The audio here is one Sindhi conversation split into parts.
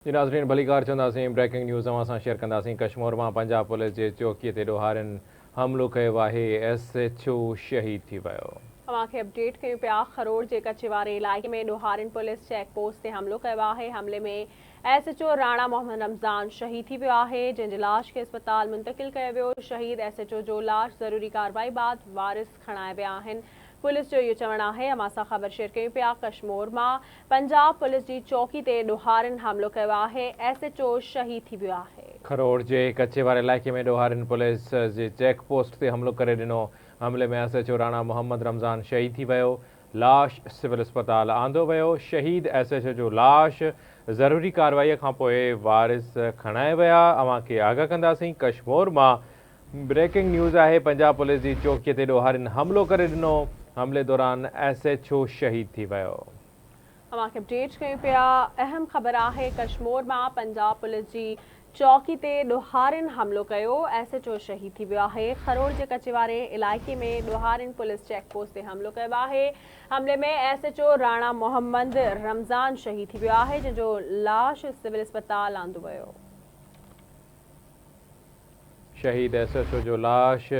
جي ناظرين ڀليڪار چونداسين بريڪنگ نيوز اوهان سان شيئر ڪنداسين ڪشمور مان پنجاب پوليس جي چوڪي تي ڏوهارين حملو ڪيو آهي ايس ايڇ او شهيد ٿي ويو. اوهان کي اپڊيٽ ڪيون پيا خروڙ جي ڪچي واري علائقي ۾ ڏوهارين پوليس چيڪ پوسٽ تي حملو ڪيو آهي حملي ۾ S H O Rana Muhammad Ramzan شهيد ٿي ويو آهي جنهن جي لاش کي اسپتال منتقل ڪيو ويو شهيد ايس ايڇ او جو لاش ضروري ڪارروائي بعد وارث کڻائي ويا آهن پوليس جو اهو چوڻ آهي اوهان سان خبر شيئر ڪيون پيا ڪشمور مان پنجاب پوليس جي چوڪي تي ڏوهارين حملو ڪيو آهي، ايس ايڇ او شهيد ٿي ويو آهي. کروڙ جي ڪچي واري علائقي ۾ ڏوهارين پوليس جي چيڪ پوسٽ تي حملو ڪري ڏنو، حملي ۾ S H O Rana Muhammad Ramzan شهيد ٿي ويو، لاش سول اسپتال آندو ويو، شهيد ايس ايڇ او جو لاش ضروري ڪارروائي کانپوء وارث کڻائي ويا، اوهان کي آگاهه ڪنداسين، ڪشمور مان بريڪنگ نيوز آهي پنجاب پوليس جي چوڪي تي ڏوهارين حملو ڪري ڏنو، حملي دوران ايس ايڇ او شهيد ٿي ويو. اوهان کي اپڊيٽ ڪيون پيا اهم خبر آهي ڪشمور مان پنجاب پوليس جي چوڪي تي ڏوهارين حملو ڪيو ايس ايڇ او شهيد ٿي ويو آهي خروڙ جي ڪچي واري علائقي ۾ ڏوهارين پوليس چيڪ پوسٽ تي حملو ڪيو آهي حملي ۾ S H O Rana Muhammad Ramzan شهيد ٿي ويو آهي جنهن جو لاش سول اسپتال آندو ويو. شهيد ايس ايڇ او جو لاش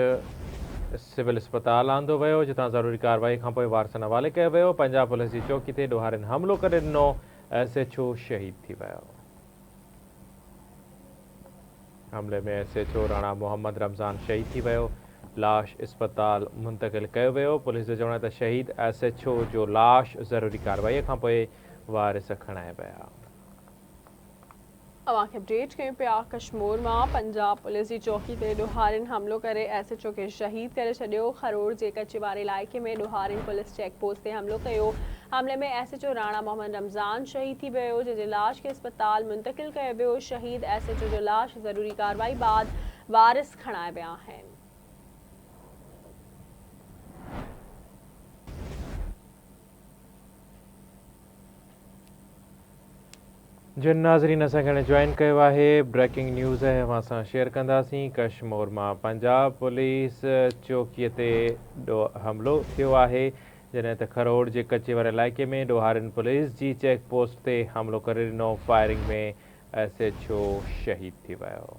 سول اسپتال آندو ويو، جتان ضروري ڪارروائي کانپوء وارثن حوالي ڪيو ويو، پنجاب پوليس جي چوڪي تي ڏوهارين حملو ڪري ڏنو، ايس ايڇ او شهيد ٿي ويو. حملي ۾ S H O Rana Muhammad Ramzan شهيد ٿي ويو، لاش اسپتال منتقل ڪيو ويو، پوليس جو چوڻ آهي ته شهيد ايس ايڇ او جو لاش ضروري ڪارروائي کانپوء وارث کڻائي ويا. اوهان کي اپڊيٽ ڪيون پيا ڪشمور مان پنجاب پوليس جي چوڪي تي ڏوهارين حملو ڪري ايس ايڇ او کي شهيد ڪري ڇڏيو خروڙ جي ڪچي واري علائقي ۾ ڏوهارين پوليس چيڪ پوسٽ تي حملو ڪيو حملي ۾ S H O Rana Muhammad Ramzan شهيد ٿي ويو جنهن جي لاش کي اسپتال منتقل ڪيو ويو شهيد ايس ايڇ او جو لاش ضروري ڪارروائي بعد وارث کڻائي ويا آهن. جن ناظرين اسان کي هاڻي جوائن ڪيو آهي بريڪنگ نيوز آهي اوهان سان شيئر ڪنداسين ڪشمور مان پنجاب پوليس چوڪي تي حملو ٿيو آهي جڏهن ته کروڙ جي ڪچي واري علائقي ۾ ڏوهارين پوليس جي چيڪ پوسٽ تي حملو ڪري ڏنو فائرنگ ۾ ايس ايڇ او شهيد ٿي ويو.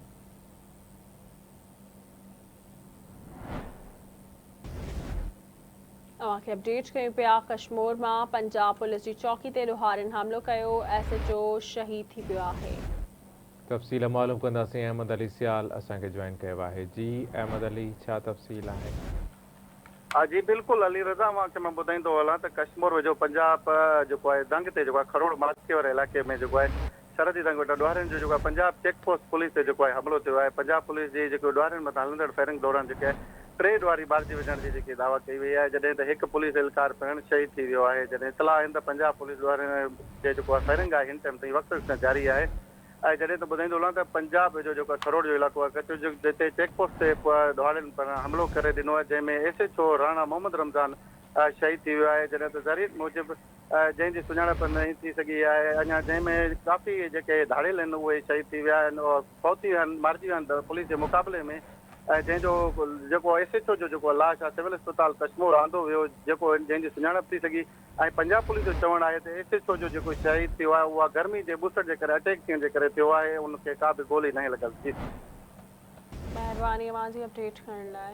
اوهان کي اپڊيٽ ڪيون پيا ڪشمور مان پنجاب پوليس جي چوڪي تي ڏوهارين حملو ڪيو ايس ايڇ او شهيد ٿي پيو آهي. تفصيل معلوم ڪنداسين احمد علي سيال اسان کي جوائن ڪيو آهي جي احمد علي ڇا تفصيل آهن. جي بلڪل علي رضا اوهان کي مان ٻڌائيندو هلان ته ڪشمور ويجهو پنجاب جيڪو آهي دنگ تي جيڪو آهي کروڙ ماڇي واري علائقي ۾ جيڪو آهي سرحدي دنگ وٽان ڏوهارين جو جيڪو آهي پنجاب چيڪ پوسٽ پوليس تي جيڪو آهي حملو ٿيو آهي پنجاب پوليس جي جيڪو ڏوهارين مٿان هلندڙ فائرنگ دوران جيڪي آهي ٽي ڏوهاري مارجي وڃڻ جي جيڪي دعويٰ ڪئي وئي آهي جڏهن ته هڪ پوليس اهلڪار پڻ شهيد ٿي ويو آهي جڏهن اطلاع آهن ته پنجاب پوليس ڏوهارين جي جيڪو آهي فائرنگ آهي هن ٽائيم تائين وقفي سان جاري آهي ۽ جڏهن ته ٻڌائيندو هلان ته پنجاب جو جيڪو آهي کروڙ جو علائقو آهي ڪچو جتي چيڪ پوسٽ تي ڏوهارين پڻ حملو ڪري ڏنو آهي جنهن ۾ S H O Rana Muhammad Ramzan شهيد ٿي ويو آهي جڏهن ته ذريعن موجب جنهن جي سڃاڻپ ناهي ٿي سگهي آهي اڃا جنهن ۾ ڪافي جيڪي ڌاڙيل آهن اهي شهيد ٿي ويا آهن فوت ٿي ويا آهن مارجي ويا آهن پوليس جي مقابلي ۾ ۽ جنهن جو جيڪو ايس ايڇ او جو جيڪو لاش آهي سول اسپتال ڪشمور آندو ويو جيڪو جنهن جي سڃاڻپ ٿي سگهي ۽ پنجاب پوليس جو چوڻ آهي ته ايس ايڇ او جو جيڪو شهيد ٿيو آهي اها گرمي جي ٻوسٽ جي ڪري اٽيڪ ٿيڻ جي ڪري ٿيو آهي ان کي ڪا به گولي ناهي لڳل جي. مهرباني اوهان جي اپڊيٽ ڪرڻ لاء.